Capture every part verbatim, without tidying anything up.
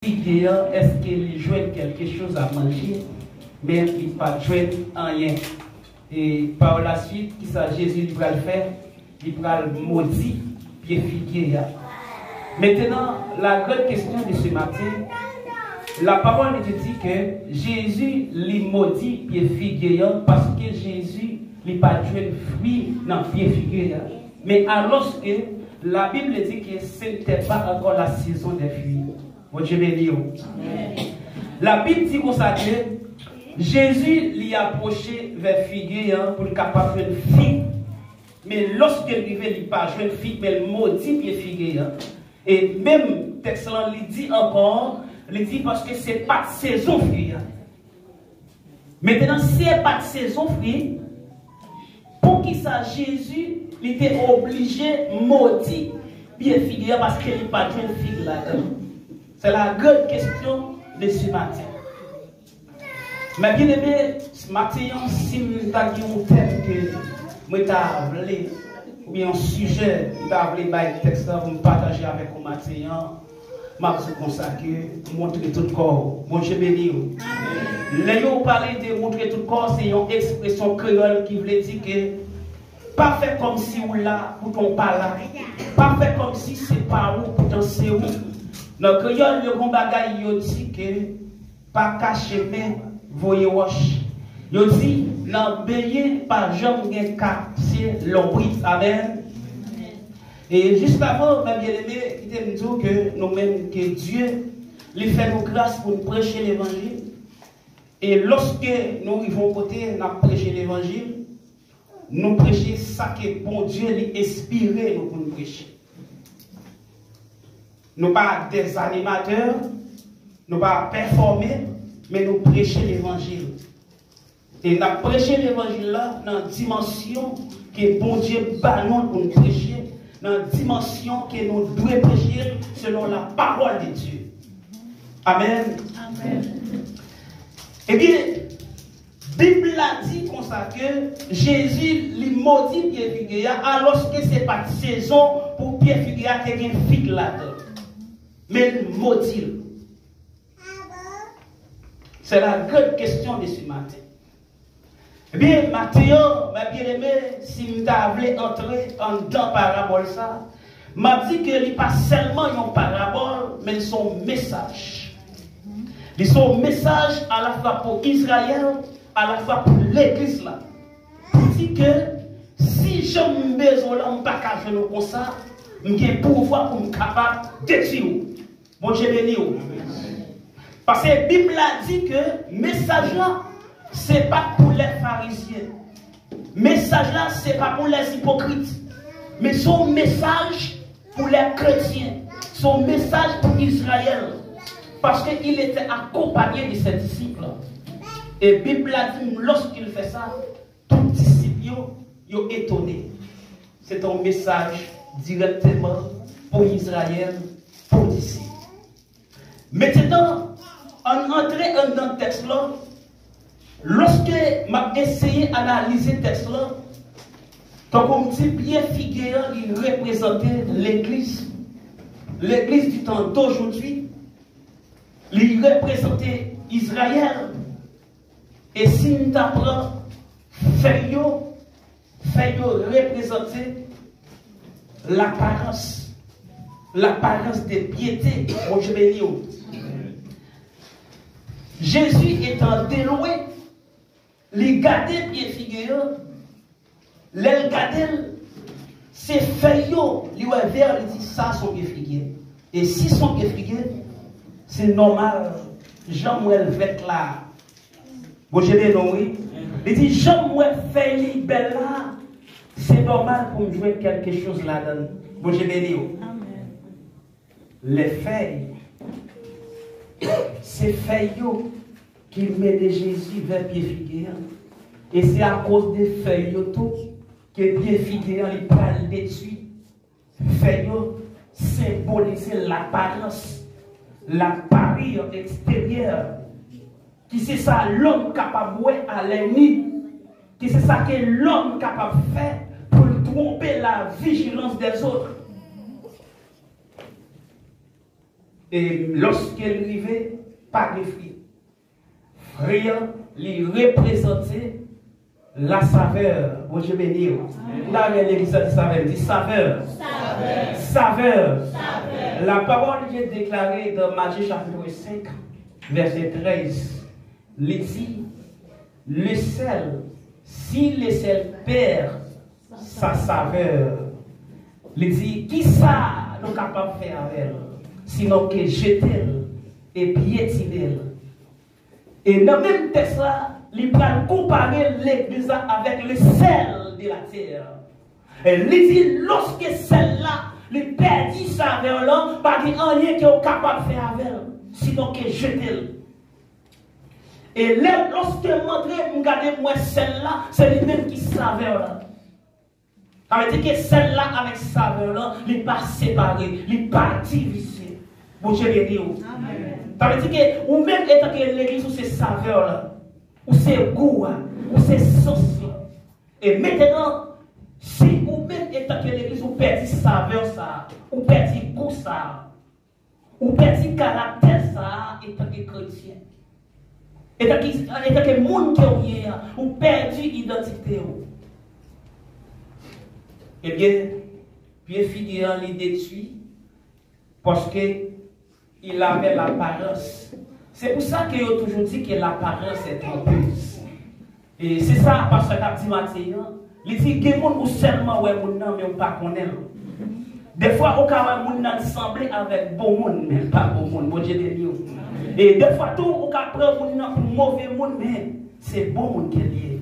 figi an, èske li jwenn kèlke choz a manje? Men li pa t jwenn anyen. E par la suite, kisa Jezi li pral fè? Li pral modi pye figi a. Maintenant, la grande question de ce matin, la parole de Dieu dit que Jésus li modi pye figi a paske Jezi li pa t jwenn fwi nan pye figi a. Men alòske la Bible dit que ce n'était pas encore la saison des figues. Bondye beni w. Labib di konsa ke Jezi li apwoche vè figi an pou l kapab jwenn fig. Men lòske l rive, li pa jwenn fig, men l modi pye figi an. E menm tèks lan, li di ankò, li di paske se pa t sezon fwi an. Mentnan, si se pa t sezon fwi, poukisa Jezi li te oblije modi pye figi an paske li pa t jwenn fig ladan l? C'est la grande question de ce matin. Mes bien-aimés, maten an, si m ta gen yon tèm ke mwen ta vle, oubyen yon sijè m ta vle bay tèks la pou m pataje avèk ou maten an, m ap di konsa ke montre tout kò w. Bondye beni w. Lè yo pale de montre tout kò, se yon ekspresyon kreyòl ki vle di ke pa fè kòmsi w la poutan w pa la. Pa fè kòmsi se pa ou poutan se ou. Nan kreyòl, yo gon bagay yo di ke pa kache men, voye wòch. Yo di, nan benyen, pa janm gen kache lonbrit. Amèn. E jis avan, mes bien-aimés, kite m di w ke nou menm ke Dye, li fè nou gras pou n preche levanjil. E lòske nou rive yon kote, n ap preche levanjil, nou preche sa ke Bondye li enspire nou pou n preche. Nou pa dè animatè, nou pa pèfòme, men nou preche levanjil. E n ap preche levanjil la nan dimansyon ke Bondye ba nou pou n preche, nan dimansyon ke nou dwe preche l selon la parole de Dieu. Amèn. Amèn. Ebyen, Bib la di konsa ke Jezi li modi pye figi a, alòske se pa t sezon pou pye figi a te gen fig ladan l. Men l modi l. C'est la grande question de ce matin. Ebyen, maten an, mes bien-aimés, si m ta vle antre anndan parabòl sa, m ap di ke li pa sèlman yon parabòl, men se yon mesaj. Li se yon mesaj alafwa pou Izrayèl, alafwa pou legliz la. Pou di ke si jan m bezwen w la, m pa ka jwenn ou konsa, m gen pouvwa pou m kapab detwi w. Bondye beni w. Paske Bib la di ke mesaj la, se pa pou lè farizyen. Mesaj la, se pa pou lè ipokrit. Men se yon mesaj pou lè kretyen. Se yon mesaj pou Izrayèl. Paske il était accompagné de ses disciples. E Bib la di, lorsqu'il fait ça, tout disip yo, yo etone. Se te yon mesaj dirèkteman pou Izrayèl, pou disip. Mentnan, ann antre anndan tèks lan. Lòske m ap eseye analize tèks lan, tankou m di, pye figi an, li reprezante legliz. Legliz du temps d'aujourd'hui, li reprezante Izrayèl. E si n ta pran fèy yo, fèy yo reprezante laparans, laparans de pyete. Bondye beni w. Jezi etan de lwen, li gade pye figi an, lè l gade l, se fèy yo, li wè vè, li di, "Sa se yon pye figi." E si se yon pye figi, se nòmal, jan m wè l vèt la. Bondye beni w, wi. Li di, "Jan m wè fèy li bèl la, se nòmal pou m jwenn kèlke choz ladan l." Bondye beni w. Lè fèy, se fèy yo ki mennen Jezi vè pye figi an. E se akoz de fèy yo tou ke pye figi an li pral detwi. Fèy yo senbolize laparans, la parure extérieure, ki se sa lòm kapab wè a lè ni, ki se sa ke lòm kapab fè pou l twonpe la vijilans dèzòt. E lòske l rive, pa gen fwi. Fwi an, li reprezante la savè. Bondye beni w. M ta renmen legliz la di savè. Di savè. Savè. Savè. Savè. La parole de Dieu déclarée dans Matthieu chapitre cinq, verset treize. Li di, le sel, si le sel perd sa saveur, li di, kisa nou kapab fè avè l, sinon ke jete l e pyetine l? E nan menm tèks la, li pral konpare legliz la avèk le sel de la tè. E li di, lòske sel la, li pèdi savè l lan, pa gen anyen ke w kapab fè avè l, sinon ke jete l. E lè, lòske m antre, m gade, m wè sèl la, se li menm ki savè la. Sa vle di ke sèl la avèk savè la, li pa separe, li pa divize. Bondye beni w. Amèn. Sa vle di ke ou menm, etanke legliz, ou se savè la. Ou se gou a. Ou se sans la. E mentenan, si ou menm, etanke legliz, ou pèdi savè sa, ou pèdi gou sa, ou pèdi karaktè sa a etanke kretyen. Etanke, etanke moun ke w ye a, ou pèdi idantite w. Ebyen, pye figi an li detwi, paske il avait l'apparence. Se pou sa ke yo toujou di ke l'apparence est trompeuse. E se sa pastè k ap di maten an. Li di, gen moun ou sèlman wè moun nan, men ou pa konnen l. Defwa, ou ka wè moun nan sanble avèk bon moun, men l pa bon moun. Bondye beni w. E defwa tou, ou ka pran moun nan pou move moun, men se bon moun ke l ye.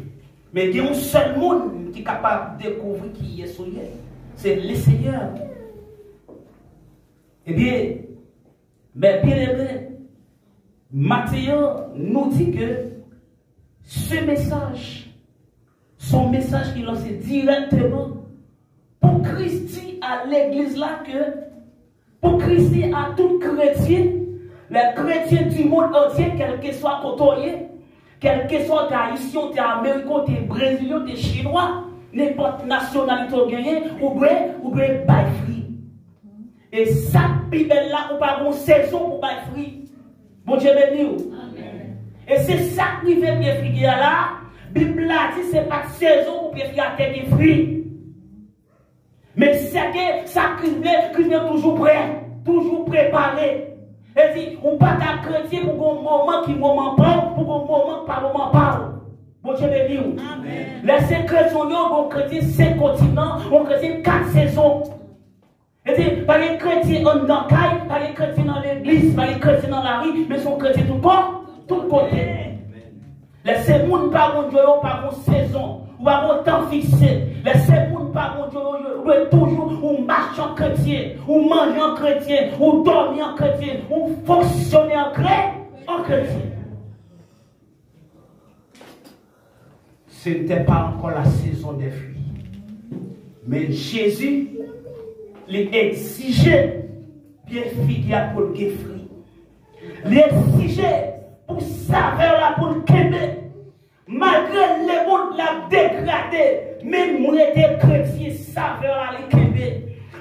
Men gen yon sèl moun ki kapab dekouvri kiyès ou ye. Se Lesenyè. Ebyen, men byeneme, maten an, nou di ke ce message, se yon mesaj ki lanse dirèkteman pou Kris di a legliz la ke, pou Kris di a tout kretyen, les chrétiens du monde entier, kèlkeswa kote w ye, kèlkeswa w te ayisyen, w te ameriken, w te brezilyen, w te chinwa, nenpòt nasyonalite w genyen, ou dwe, ou dwe bay fwi. E sa k pi bèl la, ou pa gon sezon pou bay fwi. Bondye beni w. Amèn. E se sa k rive pye figi a la. Bib la di se pa t sezon pou pye figi a te gen fwi. Men sèke sa k rive, Kris te toujou prè, toujou prepare. E di, ou pa ka kretyen pou gon moman ki moman pa w, pou gon moman k pa moman pa w. Bondye beni w. Amèn. Lè se kretyen w ye, gon kretyen senk kontinan, gon kretyen kat sezon. E di, pa gen kretyen anndan kay, pa gen kretyen nan legliz, pa gen kretyen nan lari, men se yon kretyen tout ko-, tout kote. Lè se moun pa Bondye yo, pa gon sezon, ou pa gon tan fikse. Lè se moun pa Bondye yo, yo dwe toujou ou mache an kretyen, ou manje an kretyen, ou dòmi an kretyen, ou fonksyone an kre-, an kretyen. Ce n'était pas encore la saison des fruits. Men Jezi, li egzije pye figi a pou l gen fwi. Li egzije pou savè la pou l kenbe. Malgre lemonn la degrade, men m rete kretyen, savè a li kenbe.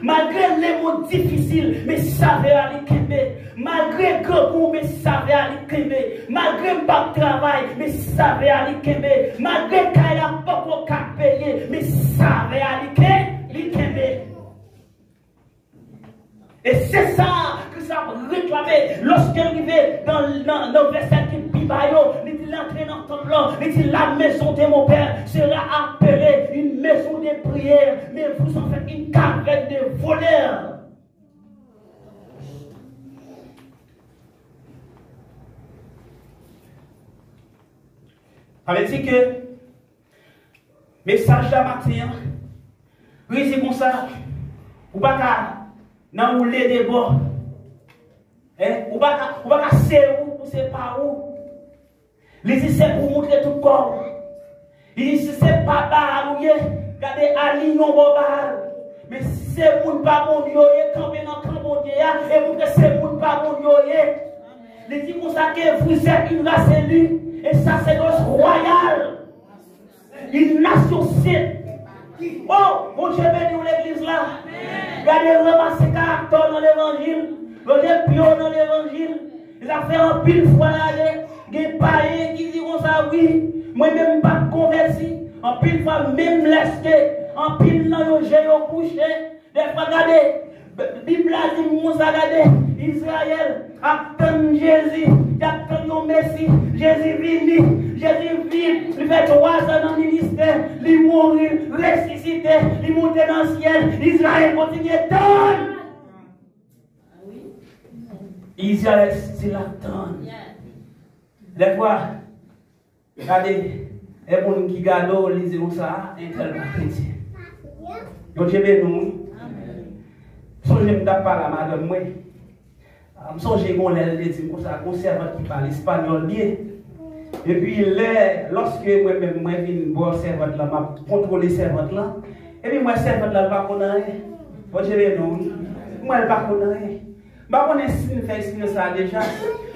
Malgre lemonn difisil, men savè a li kenbe. Malgre grangou, men savè a li kenbe. Malgre m p ap travay, men savè a li kenbe. Malgre kay la poko ka peye, men savè a li ken-, li kenbe. E se sa Kris ap reklame lòske l rive nan, nan, nan vèsè ki pi ba yo. Li di, l antre nan tanp lan, li di, la maison de mon père sera appelée une maison de prière, mais vous en faites une caverne de voleurs. Sa vle di ke mesaj la maten an, li di konsa, ou pa ka nan woule de bò. Hein? Ou pa ka, ou pa ka se ou, ou se pa ou. Li di se pou moutre tout kò w. Li di si se pa Baal ou ye, gade aliyen w bò Baal. Men si se moun pa Bondye w ye, kanpe nan kan Bondye a, e moutre se moun pa Bondye w ye. Li di konsa ke vous êtes une race élue, une sacerdoce royale, une nation sainte. Oh, Bondye beni w legliz la. Gade ranmase karaktè w nan levanjil. Yo te pye w nan levanjil. E sa fè anpil fwa gade, gen payen ki di konsa, wi, mwen menm m pa t konvèti. Anpil fwa, menm lèske anpil nan yo je yo kouche, dèfwa gade, B- Bib la di m konsa, gade, Izrayèl ap tann Jezi, y ap tann yon Mesi. Jezi vini, Jezi vin, li fè twa zan nan ministè, li mouri, resisite, li monte nan syèl, Izrayèl kontinye tann. Izrayèl still ap tann. Dèfwa, gade, e moun ki gade w, li di konsa, entèl pa kretyen. Bondye beni w, wi. Sonje m t ap pale a madanm mwen. M sonje gon lè l te di m konsa, gon sèvant ki pale espanyòl byen. Epi lè, lòske mwen menm, mwen vin bò sèvant lan, m ap kontwole sèvant lan. Epi m wè sèvant lan, l pa konn anyen. Bondye beni w, wi. M wè l pa konn anyen. M pa konnen si n fè eksperyans sa a deja.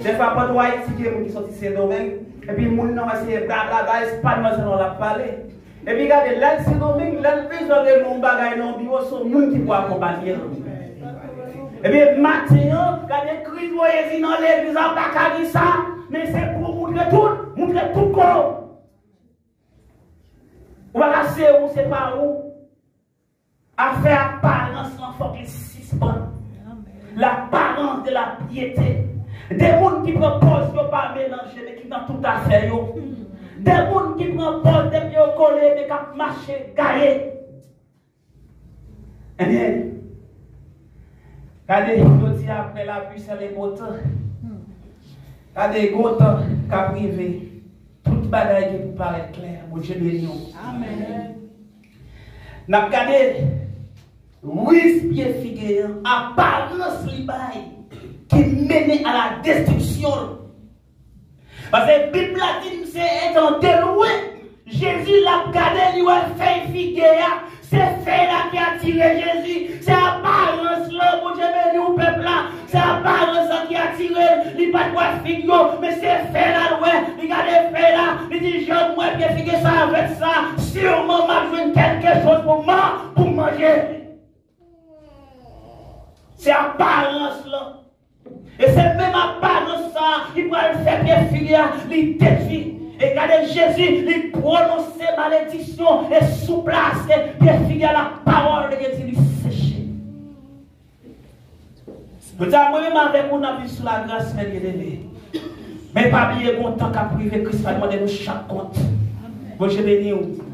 Dèfwa, pandan w Ayiti, gen moun ki soti Sendomeng, epi moun nan wè se blablabla espanyòl sèlman l ap pale. Epi gade, lè l Sendomeng, lè l bezwen regle yon bagay nan yon biwo, se yon moun ki pou akonpanye l. Epi maten an, gade, kriz voye vin nan legliz la, pa ka di sa, men se pou moutre tout, moutre tout kò w. Ou pa ka se ou, se pa ou. Afè aparans lan fòk li sispann. L'apparence de la piété. De moun ki pran pòz yo pa melanje, men ki nan tout afè yo. De moun ki pran pòz depi yo kole, men k ap mache gaye. Ebyen, gade, yo di après la pluie c'est le beau temps. Gade, gon tan k ap rive. Tout bagay gen pou parèt klè. Bondye beni w. Amèn. N ap gade riz pye figi an, aparans li bay, ki mennen a la destriksyon. Paske Bib la di n se etan de lwen, Jezi l ap gade, li wè fèy figi a, se fèy la ki atire Jezi, se aparans lan, Bondye beni w pèp la, se aparans lan ki atire l, li pa t wè fig yo, men se fèy la l wè, li gade fèy la, li di, jan m wè pye figi sa vèt sa, siman m ap jwenn kèlke choz pou man, pou m manje. Se aparans lan. E se menm aparans sa a ki pral fè pye figi a, li detwi. E gade Jezi, li pwononse malediksyon e sou plas pye figi a, la parole de Dieu di li seche. Jodi a, mwen menm avèk ou, n ap viv sou lagras, men byeneme. Men pa bliye, gon tan k ap rive, Kris pral mande nou chak kont. Bondye beni w.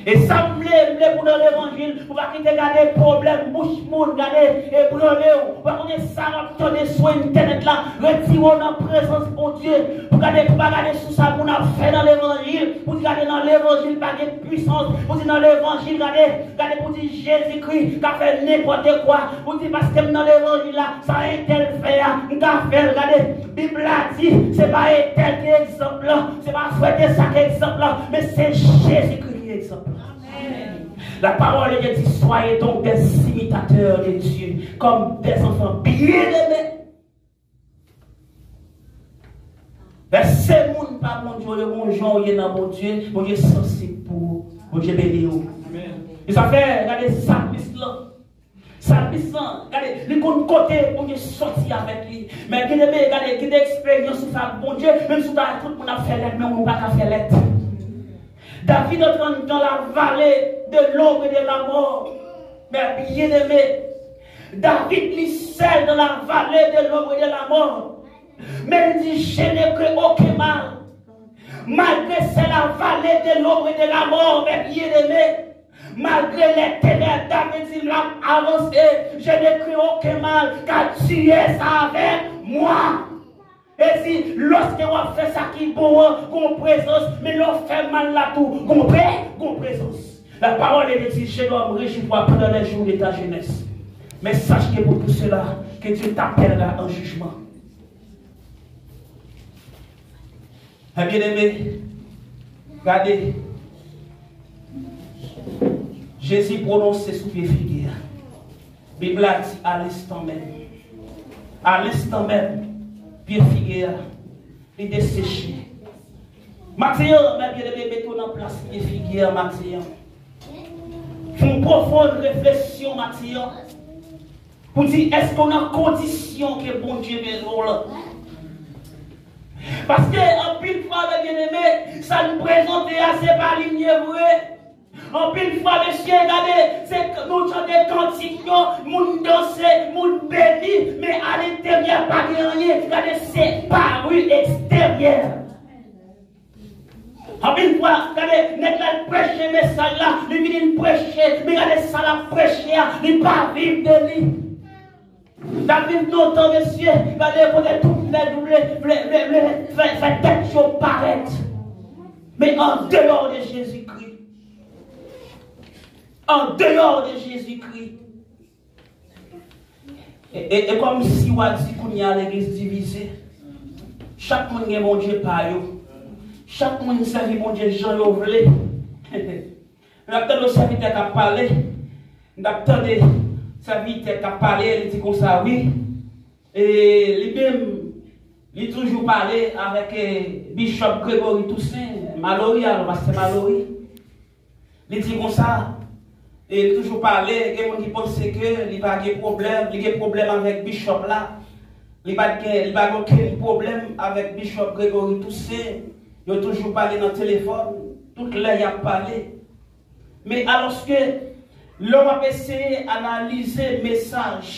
E sa m vle, m vle pou nan levanjil, ou pa kite gade pwoblèm bouch moun, gade ebranle w. Ou pa konnen sa w ap tande sou entènèt la, retire w nan prezans Bondye. Pou gade, pou pa gade sou sa moun ap fè nan levanjil, pou di gade nan levanjil pa gen pwisans, pou di nan levanjil gade, gade pou di Jezikri ka fè nenpòt kwa, pou di paske m nan levanjil la, sa entèl fè a, m ka fè l. Gade, Bib la di, se pa entèl ki egzanp lan, se pa frè de sa ki egzanp lan, men se Jezikri ki egzanp lan. La parole de Dieu dit, soyez donc des imitateurs de Dieu, comme des enfants bien-aimés. Lè se moun pa Bondye, yo gon jan w ye nan Bondye, Bondye sansib pou ou. Bondye beni w. E sa fè, gade salmis lan. Salmis lan, gade, li konn kote Bondye soti avèk li. Men byeneme, gade, gen de eksperyans ou fè ak Bondye, menm si w ta tout moun ap fè lèd, men ou pa ka fè lèd. David entran dans la vallée de l'ombre et de la mort. Mes bien-aimés, David li sèl dans la vallée de l'ombre et de la mort. Men li di, je ne crains aucun mal. Malgré c'est la vallée de l'ombre et de la mort, mes bien-aimés, malgré les ténèbres, David di, m ap avanse, je ne crains aucun mal, car tu es avec moi. E si, lòske w ap fè sa ki bon an, gon prezans, men lè w fè mal la tou, gon pre, gon prezans. La parole de Dieu dit, jeune homme, réjouis-toi pendant les jours de ta jeunesse. Mais sache que pour tout cela que Dieu t'appellera en jugement. Mes bien-aimés, gade, Jezi pwononse sou pye figi a. Bib la di, a lenstan menm, a lenstan menm, pye figi a, li deseche. Maten an, mes bien-aimés, mete w nan plas pye figi a maten an. Fè yon pwofon refleksyon maten an. Pou di, èske w nan kondisyon ke Bondye bezwen w lan? Paske anpil fwa, mè byeneme, sa n prezante a, se pa li l ye vre. Anpil fwa, mesye, gade, se k-, nou chante kantik yo, moun danse, moun beni, men alenteryè pa gen anyen. Gade, se pari eksteryè. Anpil fwa, gade, nèg la l preche mesaj la, li vini l preche, men gade sa l ap preche a, li pa viv de li. N ap viv nan tan, mesye, gade kote tout nèg vle, vle, vle, vle fè, fè tèt yo parèt. Men andeyò de Jezikri, andeyò de Jezikri, e, e, e kòmsi w a di kounye a legliz divize. Chak moun gen Bondye pa yo. Chak moun sèvi Bondye jan yo vle. N ap tande yon sèvitè k ap pale. N ap tande sèvitè k ap pale, li di konsa, wi. E li menm, li toujou pale avèk, e, Bishop Gregory Toussaint, Malory, alò, pastè Malory. Li di konsa, e li toujou pale, gen moun ki panse ke li pa gen pwoblèm, li gen pwoblèm avèk Bishop la. Li pa t gen, li pa gen okenn pwoblèm avèk Bishop Gregory Toussaint. Yo toujou pale nan telefòn, tout lè y ap pale. Men alòske, lè w ap eseye analize mesaj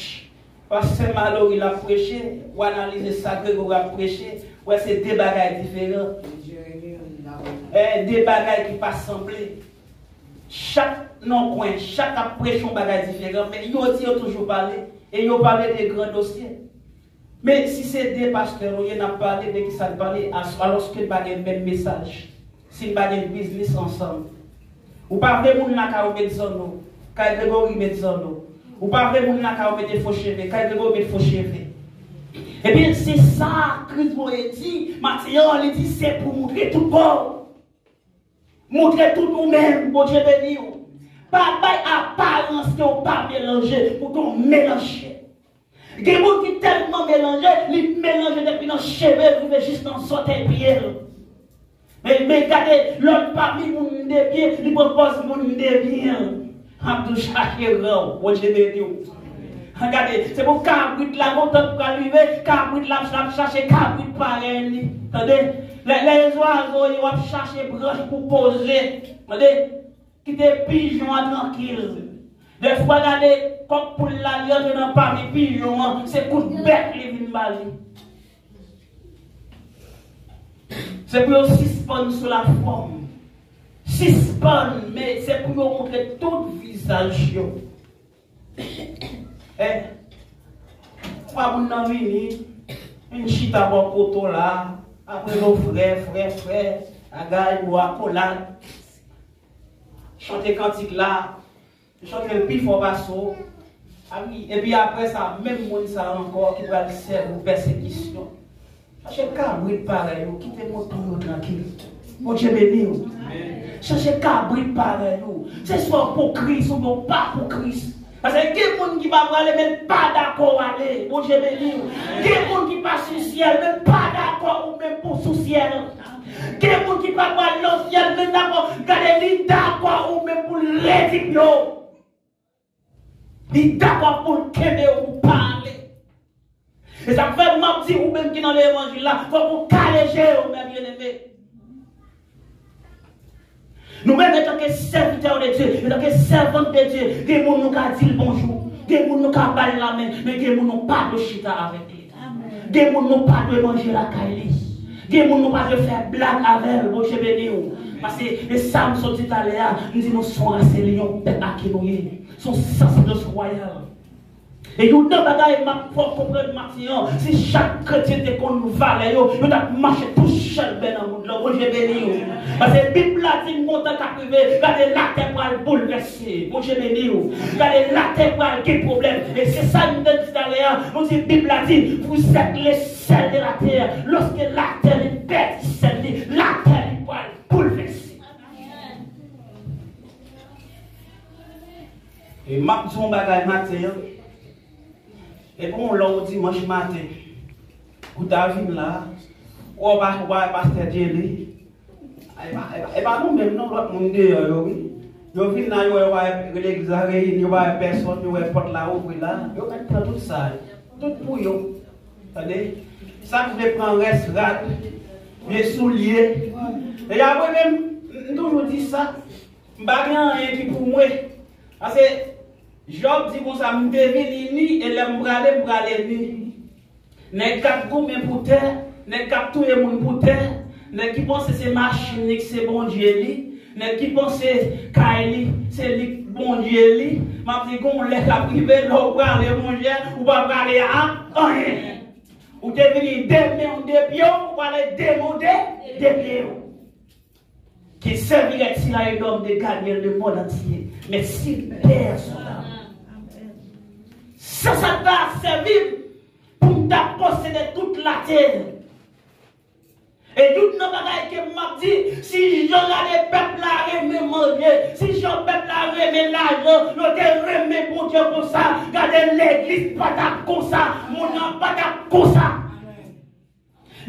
pastè Malory l ap preche, w analize sa Gregory ap preche, w wè se de bagay diferan. E, de bagay ki pa sanble. Chak nan kwen, chak ap preche yon bagay diferan, men yo di yo toujou pale, e yo pale de gran dosye. Men si se de pastè nou ye, n ap pale de kisa n pale, as-, alòske n pa gen menm mesaj, si n pa gen biznis ansanm. Ou pa vle moun lakay ou met zanno, kay Gregory met zanno. Ou pa vle moun lakay ou mete fo cheve, kay Gregory met fo cheve. Ebyen, se sa Kris voye di, Maten an, li di, se pou montre tout kò w. Montre tout ou menm, Bondye beni w. Pa bay aparans ke w pa melanje, poutan w melanje. Gen moun ki tèlman melanje, li melanje depi nan cheve rive jis nan zòtèy pye l. Men, men gade, lòt pami moun de byen, li pran pòz moun de byen. Abdou chache ran w, Bondye beni w. Gade, se pou kabrit la, gon tan pral rive, kabrit la ap chache kabrit parèy li. Tande? Lè, lè zwazo yo ap chache branch pou poze. Tande? Kite pijon an trankil. Dèfwa, gade, kòk poul la, li antre nan pami pijon an, se kout bèk li vin ba li. Se pou yo sispann sou lafòm. Sispann, men se pou yo montre tout vizaj yo. Eh, fwa moun nan vini, vin chita bò poto la, apre yo frè, frè, frè, agay, bò akolad, chante kantik la, chante l pi fò pase w. A wi, epi apre sa, menm moun sa a ankò ki pral sèvi w pèsekisyon. Chache kabrit parèy ou, kite mouton yo trankil. Bondye beni w. Chache kabrit parèy ou. Se swa w pou Kris oubyen w pa pou Kris. Paske gen moun ki pa prale, men l pa dakò w ale. Bondye beni w. Gen moun ki pa sou syèl, men l pa dakò ou menm pou w sou syèl. Gen moun ki pa pral nan syèl, men l dakò, gade, li dakò ou menm pou l redi pye w. Li dakò pou l kenbe w pou w pa ale. E sa k fè m ap di ou menm ki nan levanjil la, fòk ou kale je w, mè byeneme. Nou menm, antanke sèvitè de Dye, antanke sèvant de Dye, gen moun nou ka di l bonjou, gen moun nou ka ba l lamen, men gen moun nou pa dwe chita avèk li. Gen moun nou pa dwe manje lakay li. Gen moun nou pa dwe fè blag avè l, Bondye beni w. Paske e sa m sot di talè a, m di nou se yon ras elyon, pèp a ki nou ye. Se yon sasdans wayal. E youn nan bagay m ap fè w konprann maten an, si chak kretyen te konn valè yo, yo t ap mache tou chèlbè nan mond lan. Bondye beni w. Paske Bib la di m gon tan k ap rive, gade latè pral boulvèse. Bondye beni w. Gade latè pral gen pwoblèm. E se sa m te di talè a. Nou di Bib la di, vous êtes le sel de la terre. Lòske latè li pèdi sèl li, latè li pral boulvèse. E m ap di yon bagay maten an. E pou yon lè w dimanch maten, ou ta vin la, ou pa, ou pa wè pastè Djeli. E pa, e pa, e pa nou menm non, lòt moun deyò yo, wi. Yo vin la, yo wè, yo pa wè legliz la reyini, yo pa wè pèsonn, yo wè pòt la ouvri la, yo mèt pran tout sa, tout pou yo. Tande? Sa k vle pran rès rad, vye soulye. E apre menm, m toujou di sa, m pa gen anyen ki pou mwen. Paske Jòb di konsa, m te vini ni, e lè m prale, m prale ni. Nèg k ap goumen pou tè, nèg k ap touye moun pou tè, nèg ki panse se machin li ki se Bondye li, nèg ki panse kay li se li k Bondye li. M ap di, gon lè k ap rive, lè w prale, monchè, ou pa prale ak anyen. Ou te vini de men w, de pye w, ou prale de men w, de, de pye w. Qu'il servirait-il à un homme de gagner le monde entier, mais s'il perd son âme? Sa sa ta sèvi m pou m ta posede tout latè. E youn nan bagay ke m ap di, si jan gade pèp la renmen manje, si jan pèp la renmen lajan, yo te renmen Bondye konsa, gade legliz pa t ap konsa, moun nan pa t ap konsa.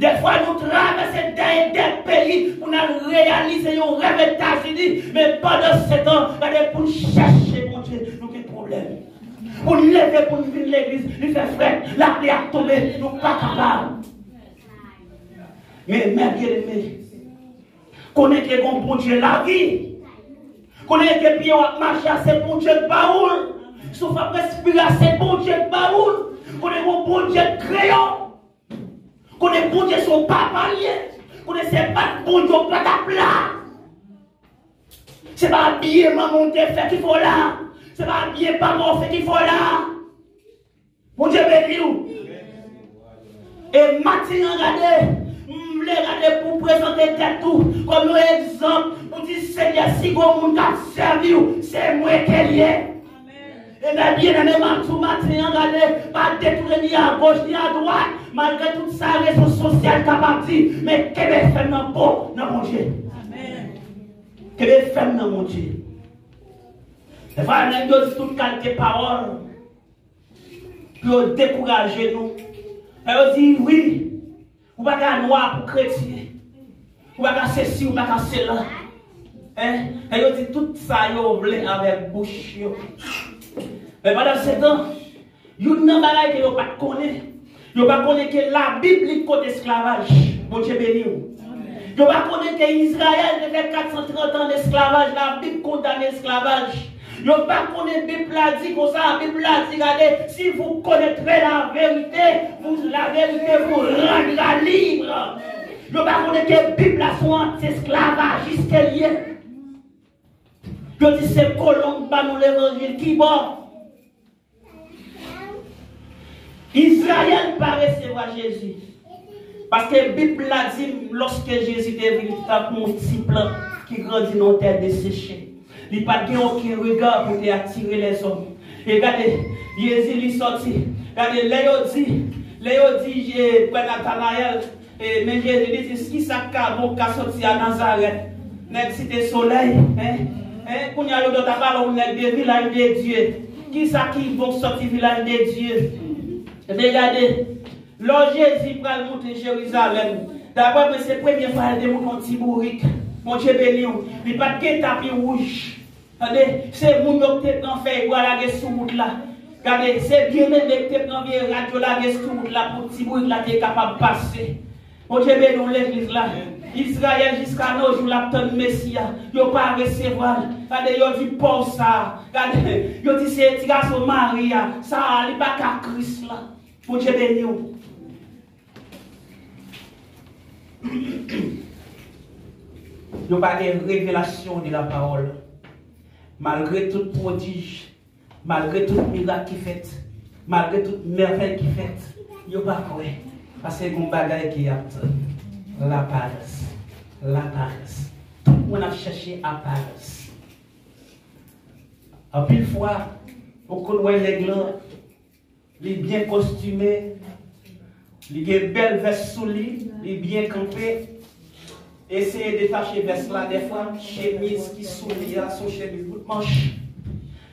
Dèfwa nou travèse dèyè dèyè peyi pou n al reyalize yon rèv Etazini, men pandan se tan, gade pou n chèche Bondye, nou gen pwoblèm. Pou n leve, pou n vin legliz, li fè frèt, lapli ap tonbe, nou pa kapab. Men, men byeneme, konnen ke gon Bondye lavi. Konnen ke pye w ap mache a, se Bondye k ba ou l. Souf ap respire a, se Bondye k ba ou l. Konnen gon Bondye k kreye w. Konnen Bondye se yon papa l ye. Konnen se pa t Bondye w pa t ap la. Se pa byen manman w te fè ki fè w la. Se pa byen papa w fè ki fè w la. Bondye beni w. E maten an, gade, m vle gade pou prezante tèt ou kòm yon egzanp pou di, Senyè, si gon moun k ap sèvi w, se mwen ke l ye. E men byeneme, m ap di w maten an, gade, pa detounen ni agoch ni adwat, malgre tout sa rezo sosyal kapab di, men kenbe fèm nan po nan Bondye. Kenbe fèm nan Bondye. Dèfwa nèg yo di tout kalite pawòl pou yo dekouraje nou. Lè yo di, wi, ou pa ka nwa pou kretyen. Ou pa ka sesi, ou pa ka sela. Hein? Lè yo di tout sa yo vle avèk bouch yo. Men pandan se tan, youn nan bagay ke yo pa t konnen, yo pa konnen ke Labib li kont esklavaj. Bondye beni w. Yo pa konnen ke Izrayèl te fè kat san trant an esklavaj, Labib kondane esklavaj. Yo pa konnen Bib la di konsa, Bib la di, gade, si vous connaîtrez la vérité, vous, la vérité vous rendra libre. Yo pa konnen ke Bib la se yon anti-esklavajis ke l ye. Yo di se kolon k ba nou levanjil, kibò? Izrayèl pa resevwa Jezi. Paske Bib la di, lòske Jezi te vin, li te tankou yon ti plant ki grandi nan yon tè deseche. Li pa t gen okenn rega pou te atire lèzòm. E gade, Jezi, li sòti. Gade, lè yo di, lè yo di, e, kwè Natanayèl, E, men Jezi, li di, kisa k ka bon k ka sòti a Nazarèt? Nèg Site Solèy, en? En? Kounye a, yo dòt ap pale yon nèg de Vilaj de Dye. Kisa ki bon k sòti Vilaj de Dye? Ebyen, gade, lò Jezi pral moute Jerizalèm, daprè mwen, se premye fwa l te moute yon ti bourik. Bondye beni w. Li pa t gen tapi wouj. Tande, se moun yo ki te pran fèy bwa lage sou wout la. Gade, se byeneme ki te pran vye rad yo lage sou wout la pou ti bourik la te kapab pase. Bondye beni w, legliz la. Izrayèl jiska nos jours l ap tann Mesi a. Yo pa resevwa l. Gade, yo di pòv sa a. Gade, yo di se ti gason Mari a. Sa a, li pa ka Kris la. Bondye beni w. Yo pa gen revelasyon de la pawòl. Malgre tout pwodij, malgre tout mirak ki fèt, malgre tout mèvèy ki fèt, yo pa kwè. Paske gon bagay ki ap tann. Laparans. Laparans. Tout moun ap chèche aparans. Anpil fwa, ou konn wè nèg lan, li byen kostime, li gen bèl vès sou li, li byen kanpe. Eseye detache vès la dèfwa, chemiz ki sou li a, se yon chemiz bout manch.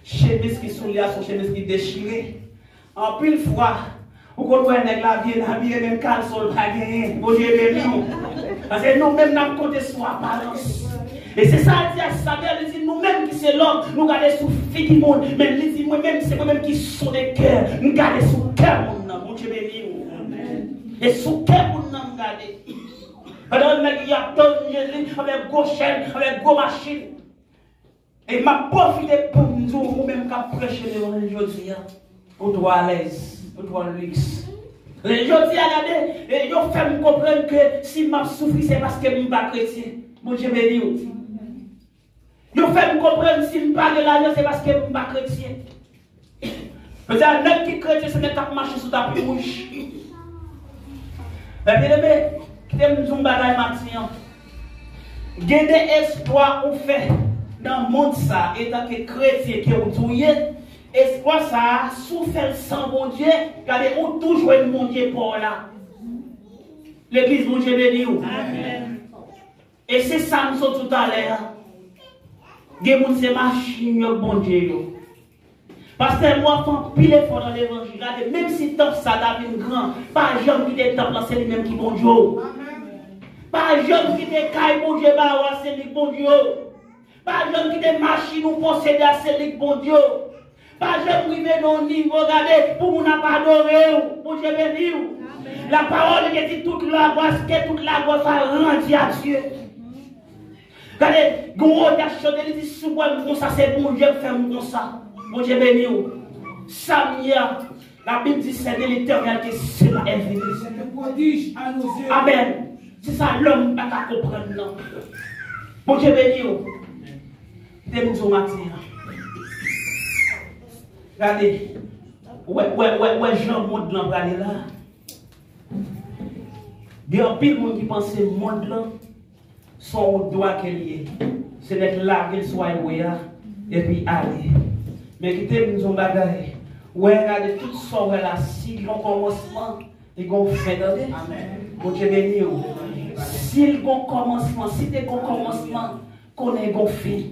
Chemiz ki sou li a, se yon chemiz ki dechire. Anpil fwa, ou konn wè nèg la byen abiye, menm kalson l pa genyen. Bondye beni w. Paske nou menm n ap konte sou aparans. E se sa l di a Samuel, li di, nou menm ki se lòm, nou gade sou figi moun, men li di, mwen menm, se mwen menm ki sonde kè, m gade sou kè moun nan. Bondye beni w. E sou kè moun nan m gade. Pandan nèg y ap tann Jezi avèk gwo chèn, avèk gwo machin. E m ap pwofite pou m di w, ou menm k ap preche levanjil jodi a, ou twò alèz, ou twò liks. E jodi a, gade, e yo fè m konprann ke si m ap soufri, se paske m pa kretyen. Bondye beni w. Yo fè m konprann si m pa gen lajan, se paske m pa kretyen. Jodi a, nèg ki kretyen, se nèg k ap mache sou tapi wouj. Men byeneme, kite m di w yon bagay maten an. Gen de eksplwa ou fè nan mond sa, etanke kretyen ke w di w ye, eksplwa sa a, si w fè l san Bondye, gade, ou tou jwenn Bondye pa w la. Legliz, Bondye beni w. Amèn. E se sa m sot di w talè a. Gen moun se machin yo k Bondye yo. Pastè, m wè w ap fè anpil efò nan levanjil. Gade, menm si tanp sa ta vin gran, pa janm kite tanp lan se li menm ki Bondye w. Pa janm kite kay Bondye ba w a se li k Bondye w. Pa janm kite machin ou posede a se li k Bondye w. Pa janm rive nan yon nivo, gade, pou moun ap adore w. Bondye beni w. Amèn. La parole de Dieu dit toute la gloire, que toute la gloire soit rendue à Dieu. Gade, gen yon wotè chante, li di, si w wè m konsa, se Bondye k fè m konsa. Bondye beni w. Sa m ye a, Labib di, c'est de l'Éternel que cela est venu. C'est un prodige à nos yeux. Amèn. Se sa lòm pa ka konprann nan. Bondye beni w. Te m di w maten an. Gade, wè, wè, wè, wè jan mond lan prale la. Gen anpil moun ki panse mond lan se yon wout dwa ke l ye. Se nèk lage l sou highway a, epi ale. Men kite m di w yon bagay. Wè, gade tout sa w wè la, si l gen yon kòmansman, li gen yon fen, tande. Amèn. Bondye beni w. Si l gen yon kòmansman, si te gen yon kòmansman, konnen gen yon fen.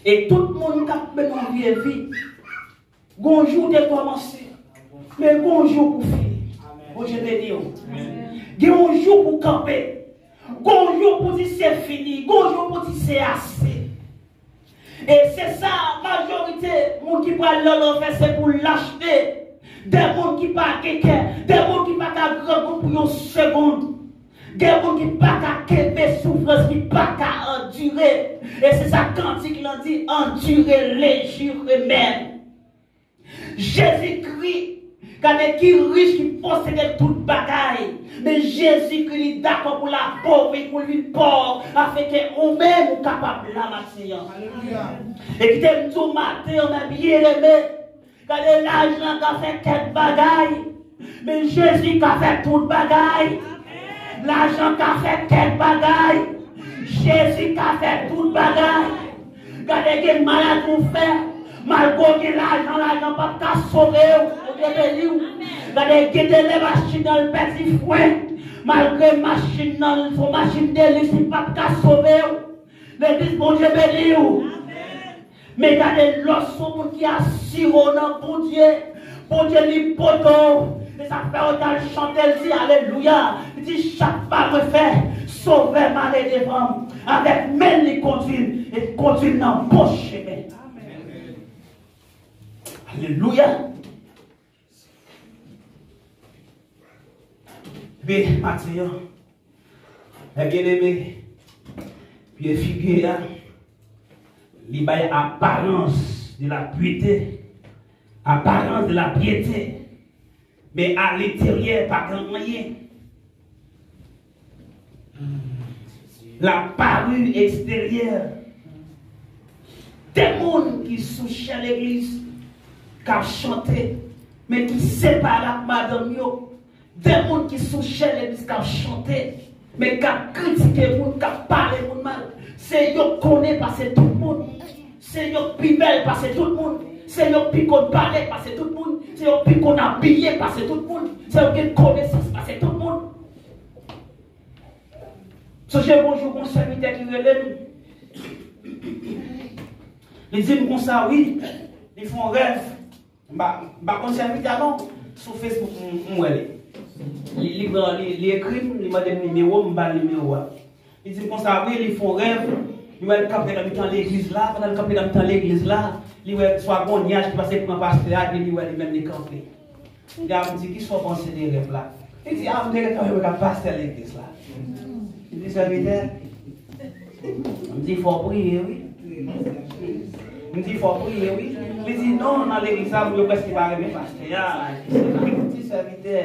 E tout moun k ap mennen yon vye vi, gon jou te kòmanse, men gon jou pou fini. Bondye beni w. Gen yon jou pou kanpe. Gon jou pou di se fini. Gon jou pou di se ase. E se sa, majorite moun ki pral nan lanfè, se pou lachte. De moun ki pa gen kè, de moun ki pa ka grangou pou yon segonn. Gen moun ki pa ka kenbe soufrans, ki pa ka andire. E se sa kantik lan di, andire lejiremèn. Jezikri, gade ki rich, ki posede tout bagay. Men Jezikri, li dakò pou l apovri, pou l vin pòv, afenke ou menm ou kapab la maten an. Alelouya. E kite m di w maten an, men byeneme, gade, lajan ka fè kèk bagay, men Jezi ka fè tout bagay. Lajan ka fè kèk bagay, Jezi ka fè tout bagay. Gade, gen maladi w fè, malgre w gen lajan, lajan p ap ka sove w. Bondye beni w. Gade, gen de lè machin nan l pèdi fren, malgre machin nan se yon machin de liks, li p ap ka sove w. Legliz, Bondye beni w. Men gade, lè w se yon moun ki asire w nan Bondye, Bondye li pote w. E sa fè yo t al chante, l di, alelouya. Li di, chak pa mwen fè, Sovè m ale devan m. Avèk men l li kondui m, e kondui m nan bon chemen. Alelouya. Epi maten an, men byeneme, pye figi a, li bay aparans de la pyete, aparans de la pyete, men a lenteryè pa gen anyen. La parure extérieure. De moun ki sou chè legliz, k ap chante, men ki separe ak madanm yo. De moun ki sou chè legliz, k ap chante, men k ap kritike moun, k ap pale moun mal. Se yo k konnen pase tout moun. Se yo k pi bèl pase tout moun. Se yo k pi konn pale pase tout moun. Se yo k pi konn abiye pase tout moun. Se yo k gen konesans pase tout moun. Sonje yon jou, gon sèvitè ki rele m. Li di m konsa, wi, li fè yon rèv. M pa, m pa konn sèvitè a non. Sou Facebook, m, m wè li. Li, li pran, li, li ekri m, li mande m nimewo m, m ba l nimewo a. Li di m konsa, wi, li fè yon rèv. Li wè l kanpe nan mitan legliz la, pandan l kanpe nan mitan legliz la, li wè swa gon nyaj ki pase pran pastè a, epi li wè li menm li kanpe. Li ap di, "Kisa w panse de rèv la?" Li di, "A, m te gentan wè w ak pastè legliz la." Li di, "Sèvitè, m di fò w priye, wi. M di fò w priye, wi." Li di, "Non, nan legliz la, moun yo prèske pa renmen pastè a." Li di, "Sèvitè,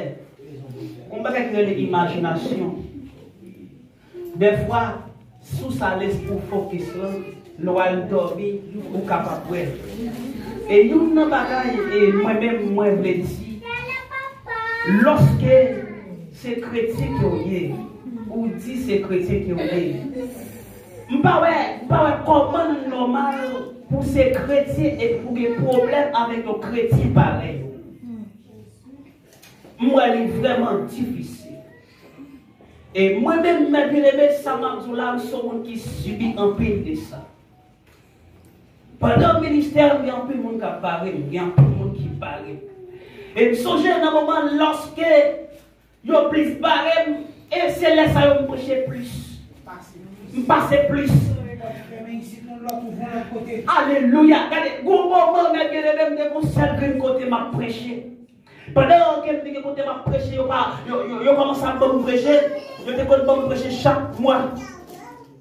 gon bagay ki rele imajinasyon." Dèfwa, si w sa lespri w fokis lan, lè w al dòmi, ou kapab wè l. E youn nan bagay, e mwen menm, mwen vle di, lòske se kretyen ke w ye, ou di se kretyen ke w ye, m pa wè, m pa wè kòman l nòmal pou se kretyen epi pou gen pwoblèm avèk yon kretyen parèy ou. M wè li vrèman difisil. E mwen menm, mè byeneme, sa m ap di w la, m se yon moun ki sibi anpil de sa. Pandan ministè m, gen anpil moun k ap bare m, gen anpil moun ki bare m. E m sonje nan moman lòske yo plis bare m, e se lè sa yo m preche plis. M pase plis. Alelouya. Gade, gon moman, mè byeneme, m te gon sèl grenn kote m ap preche. Pandan ke m te gen kote m ap preche, yo pa, yo, yo, yo kòmanse ap ban m preche. Yo te konn ban m preche chak mwa.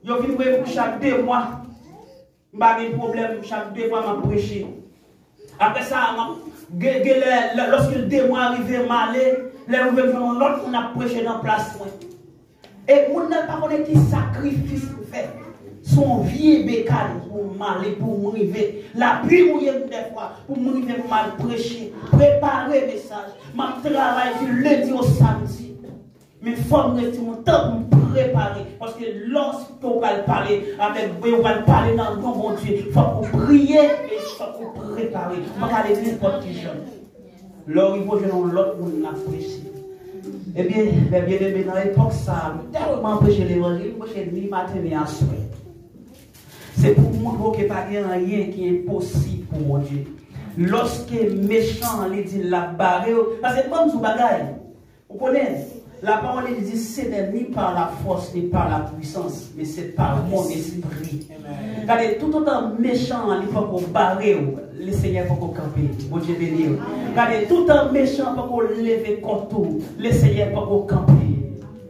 Yo vin voye m pou chak de mwa. M pa gen pwoblèm, chak de mwa m ap preche. Apre sa, m ap, gen, gen lè, lè, lòske de mwa rive, m ale. Lè m rive, m jwenn yon lòt moun ap preche nan plas mwen. E moun nan pa konnen ki sakrifis m fè. Se yon vye bekal pou m ale, pou m rive. Lapli mouye m dèfwa, pou m rive m al preche, prepare mesaj. M ap travay di lendi o samdi. Men fò m rete yon tan pou m prepare. Paske lòske w pral pale avèk, ou pral pale nan non Bondye, fòk ou priye e fòk ou prepare. Ou pa ka ale nenpòt ki jan. Lè w rive w jwenn yon lòt moun nan preche. Ebyen, mè byeneme, nan epòk sa a, m tèlman preche levanjil, m preche ni maten ni aswè. Se pou m montre w ke pa gen anyen ki enposib pou Bondye. Lòske mechan an, li di l ap bare w, paske ban m di w bagay, ou konnen, lapawòl li di, ce n'est ni par la force, ni par la puissance, mais c'est par mon esprit. Gade, toutotan mechan an li poko bare w, Lesenyè poko kanpe. Bondye beni w. Gade, toutan mechan an poko leve kont ou, Lesenyè poko kanpe.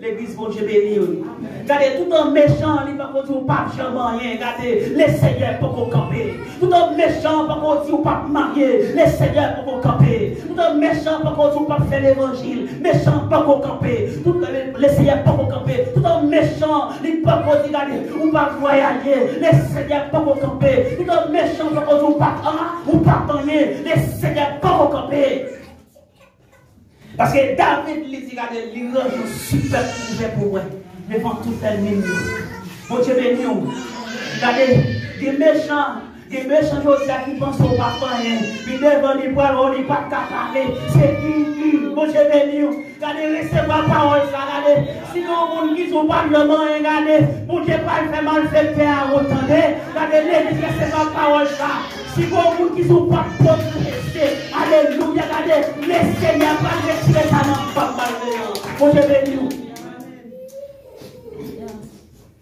Legliz, Bondye beni w. Gade, toutan mechan an li poko di w p ap janm anyen, gade, Lesenyè poko kanpe. Toutan mechan an poko di w p ap marye, Lesenyè poko kanpe. Toutan mechan an poko di w p ap fè levanjil, mechan an poko kanpe. Toutan Lesenyè poko kanpe. Toutan mechan an li poko di, gade, ou p ap vwayaje, Lesenyè poko kanpe. Toutan mechan an poko di w p ap, a, ou p ap anyen, Lesenyè poko kanpe. Paske David, li di, gade, li ranje yon sipèb kouvè pou mwen devan tout ènmi m yo. Bondye beni w. Gade, gen mechan, gen mechan jodi a ki panse w p ap anyen. Pi devan li pral wè w, li p ap ka pale. Se ki, ki, Bondye beni w. Gade, resevwa pawòl sa, gade. Si gen yon moun ki di w p ap janm anyen, gade, Bondye pral fè malfektè a wont, tande. Gade, legliz, resevwa pawòl sa. Si gen yon moun ki di w p ap pwogrese, alelouya, gade, Lesenyè pral retire sa nan kò malveyan. Bondye beni w.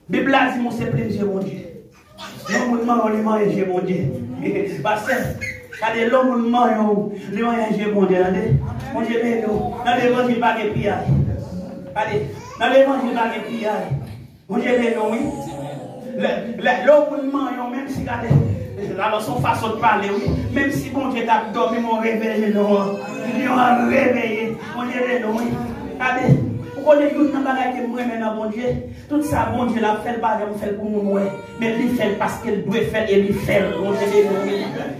Bib la di nou se plim je Bondye. Lè yon moun manyen w, li manyen je Bondye. Pastè, gade, lè yon moun manyen w, li manyen je Bondye, tande. Bondye beni w. Nan levanjil pa gen piyay. Gade, nan levanjil pa gen piyay. Bondye beni w, wi. Lè, lè, lè yon moun manyen w, menm si, gade, la, se yon fason de pale, wi. Menm si Bondye t ap dòmi, men w reveye non an. Li an reveye. Bondye beni w, wi. Gade, ou konnen youn nan bagay ke m renmen nan Bondye? Tout sa Bondye l ap fè, l pa janm fè l pou moun wè. Men li fè l paske l dwe fè l e li fè l. Bondye beni w, wi.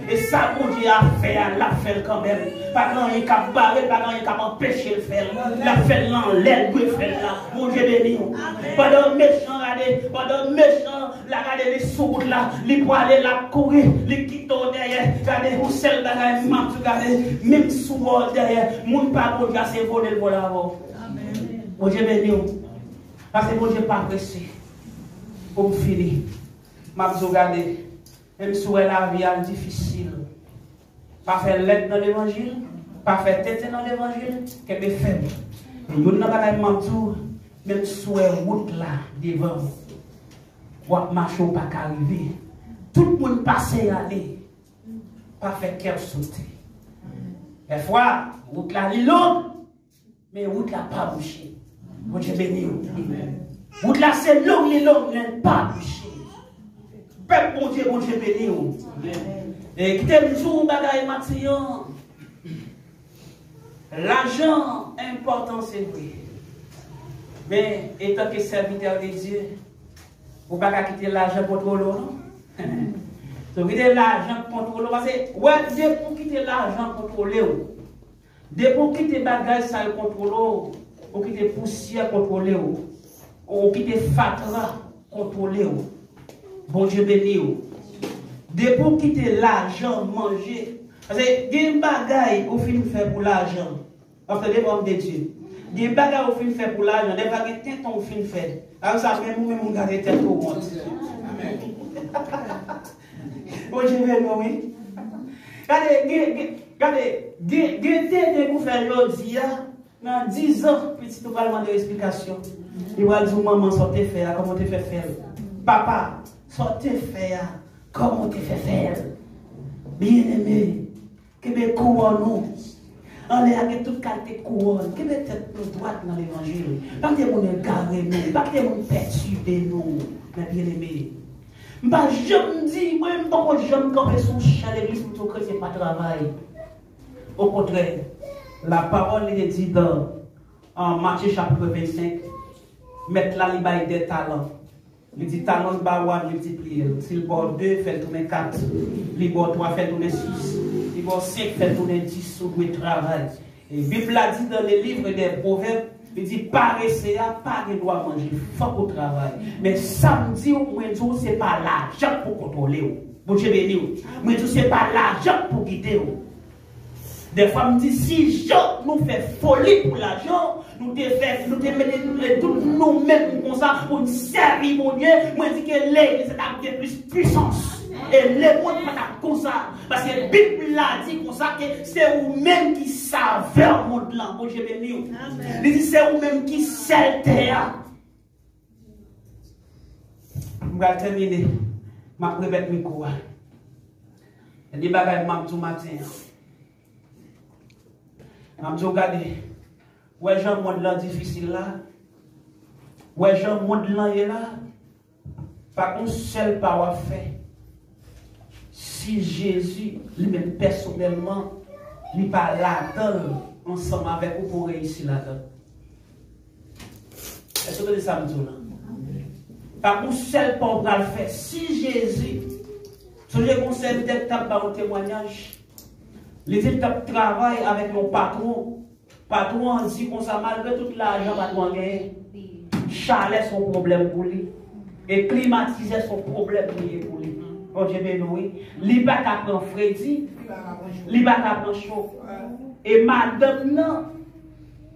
E sa Bondye ap fè a, l ap fè l kanmenm. Pa gen anyen k ap bare l, pa gen anyen k ap anpeche l fè l. L ap fè l nan lè l dwe fè l la. Bondye beni w. Pandan mechan, gade, pandan mechan la, gade, li sou wout la, li prale, l ap kouri, li kite w dèyè. Gade, yon sèl bagay m ap di w, gade, menm si w wè w dèyè, moun pa Bondye a, se vole l vole avè w. Bondye beni w. Paske Bondye pa prese. Pou m fini, m ap di w, gade, menm si w wè lavi a difisil, pa fè lèd nan levanjil, pa fè tenten nan levanjil, kenbe fèm. Youn nan bagay m ap di w, menm si w wè wout la devan w, W ap mache, w pa ka rive. Tout moun pase y ale. Pa fè kè w sote. Dèfwa, wout la li long, men wout la pa bouche. Bondye beni w. Wout la se long, li long, men l pa bouche. Pèp Bondye, Bondye beni w. E kite m di w yon bagay maten an. Lajan enpòtan, se vre. Men, etanke sèvitè de Dye, ou pa ka kite lajan kontwole w, non. Si w kite lajan kontwole w, paske, wè, depi w kite lajan kontwole w, depi w kite bagay sa yo kontwole w, ou kite pousyè kontwole w, ou kite fatra kontwole w. Bondye beni w. Depi w kite lajan, manje, paske gen bagay ou fin fè pou lajan. W ap tande, pèp de Dye. Gen bagay ou fin fè pou lajan, dèfwa gen tenten ou fin fè. Apre sa, menm ou menm ou gade tèt ou wont. Bondye beni w, wi. Gade, gen, gen, gade, gen, gen tenten pou fè jodi a, nan diz an, pitit ou pral mande w esplikasyon. Li pral di w, manman, sa w te fè a, kòman w te fè fè l? Papa, sa w te fè a, kòman w te fè fè l? Byeneme, kenbe kouwòn ou. Anlè a gen tout kalite kouwòn. Kenbe tèt nou dwat nan levanjil. Pa kite moun egare nou. Pa kite moun pètibe nou. Men byeneme, m pa janm di, mwen, m poko janm kanpe sou yon chan legliz pou di yon kretyen pa travay. Okontrè, lapawòl li te di dan, an Matye chapit vennsenk, mèt la li bay de talan. Li di, talan l ba w a, miltipliye l. Si l ba w de, fè l tounen kat. Li ba w twa, fè l tounen sis. Li ba w senk, fè l tounen dis. Ou dwe travay. E Bib la di dans le livre des Proverbes, li di, parese a pa gen dwa manje, fòk ou travay. Men sa m di w, mwen di w, se pa lajan k pou kontwole w. Bondye beni w. Mwen di w, se pa lajan k pou gide w. Dèfwa m di, si jan nou fè foli pou lajan, nou te fè, nou te mete nou, tout nou menm konsa pou n sèvi Bondye, mwen di ke legliz la t ap gen plis pwisans. E lemonn pa t ap konsa. Paske Bib la di konsa ke se ou menm ki savè mond lan. Bondye beni w. Li di se ou menm ki sèl tè a. M pral tèmine. M ap remèt mikwo a. Gen de bagay m ap di w maten an. M ap di w, gade, wè jan mond lan difisil la. Wè jan mond lan ye la. Pa gon sèl pa w ap fè si Jezi, li menm pèsonèlman, li pa ladan l ansanm avèk ou pou w reyisi ladan l. Èske w tande sa m di w la? Pa gon sèl pa w pral fè si Jezi. Sonje gon sèvitè k t ap ba yon temwayaj. Li di l t ap travay avèk yon patwon. Patwon an di konsa, malgre tout lajan patwon an genyen, chalè se yon pwoblèm pou li. E klimatizè se yon pwoblèm li ye pou li. Bondye beni w, wi. Li pa ka pran fredi, li pa ka pran cho. E madanm nan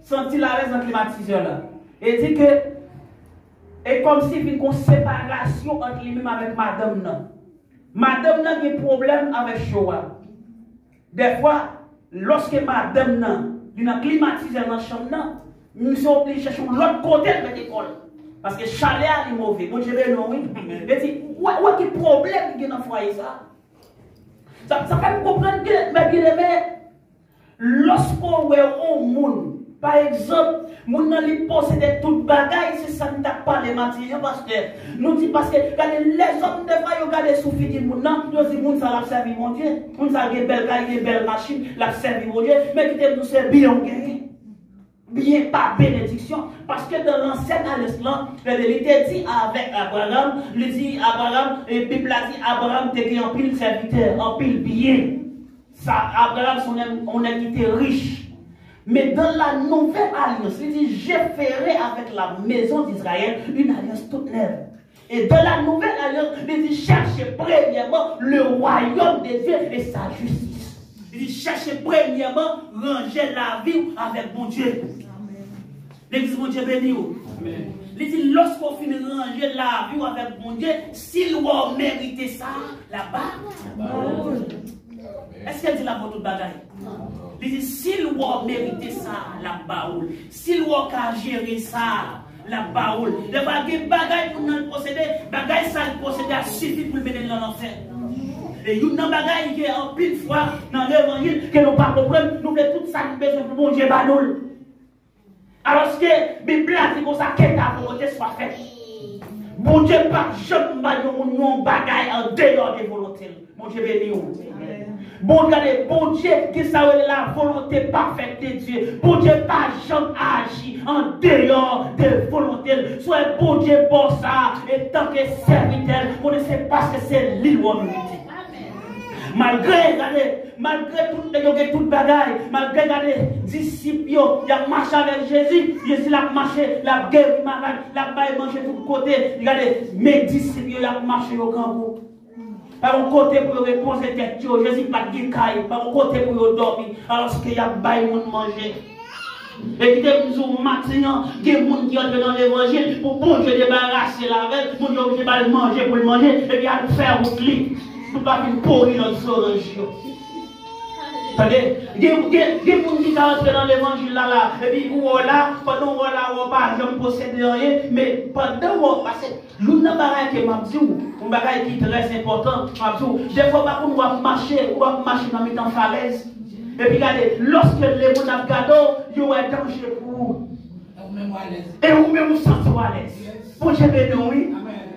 santi l alèz nan klimatizè la. E di ke, e kòmsi vin gon separasyon ant li menm avèk madanm nan. Madanm nan gen pwoblèm avèk cho a. Dèfwa, lòske madanm nan, li nan klimatizè nan chanm nan, misye oblije chèche yon lòt kote l mete kò l. Paske chalè a li move. Bondye beni w, wi. Li di, wè, wè ki pwoblèm ki gen nan fwaye sa. Sa, sa fè m konprann ke, men byeneme, lòske w wè yon moun, pa egzanp, moun nan li posede tout bagay, se sa n t ap pale maten an, pastè. Nou di, paske, gade, lèzòm, dèfwa, yo gade sou figi moun nan, yo di, moun sa l ap sèvi Bondye. Moun sa gen bèl kay, gen bèl machin, l ap sèvi Bondye. Men kite m di w, se byen w genyen. Byen pa benediksyon. Paske dan lansyen alyans lan, li te di avèk Abraram, li di Abraram, e Bib la di Abraram te gen anpil sèvitè, anpil byen. Sa, Abraram se yon nèg, yon nèg ki te rich. Men dans la nouvelle alliance, li di, je ferai avec la maison d'Israël une alliance toute neuve. Et dans la nouvelle alliance, li di, cherchez premièrement le royaume de Dieu et sa justice. Li di, chèche premyèman ranje lavi w avèk Bondye. Legliz, Bondye beni w. Li di, lòske w fin ranje lavi w avèk Bondye, si l wè w merite sa, l ap ba ou. Èske l di l ap ba w tout bagay? Li di, si l wè w merite sa, l ap ba ou. Si l wè w ka jere sa, L ap ba ou l. Defwa gen bagay moun nan posede, bagay sa l posede a sifi pou l mennen l nan lanfè. E youn nan bagay ke anpil fwa nan levanjil ke nou pa konprann, nou vle tout sa nou bezwen pou Bondye ba nou l. Alòske Bib la di konsa, ke ta volonte swa fèt. Bondye pa janm ba yon moun yon bagay andeyò de volonte l. Bondye beni w. Bon, gade, Bondye, ki sa yo rele la volonté parfaite de Dieu. Bondye pa janm aji an deyò de volonte l. Swa Bondye ba w sa, etanke sèvitè l, konnen se paske se li w merite. Malgre, gade, malgre tout nèg yo gen tout bagay, malgre, gade, disip yo, y ap mache avèk Jezi, Jezi l ap mache, l ap geri malad, l ap bay manje tout kote. Gade, men disip yo, y ap mache, yo grangou. Pa yon kote pou yo repoze tèt yo. Jezi pa t gen kay. Pa yon kote pou yo dòmi. Alòske y ap bay moun manje. E kite m di w maten an, gen moun ki antre nan levanjil pou Bondye debarase l avè l, Bondye oblije ba l manje pou l manje, epi al fè wout li. Pou l pa vin pouri nan zoranj yo. Tande, gen, gen, gen moun ki ka antre nan levanjil la, la, epi ou wè w la, pandan w wè w la, ou pa janm posede anyen, men pandan w wè w pase, youn nan bagay ke m ap di w, yon bagay ki trè enpòtan, m ap di w, defwa w pa konn w ap mache, w ap mache nan mitan falèz. Epi gade, lòske lemonn ap gade w, yo wè danje pou ou. E ou menm ou alèz. E ou menm ou santi w alèz. Bondye beni w, wi. Amèn.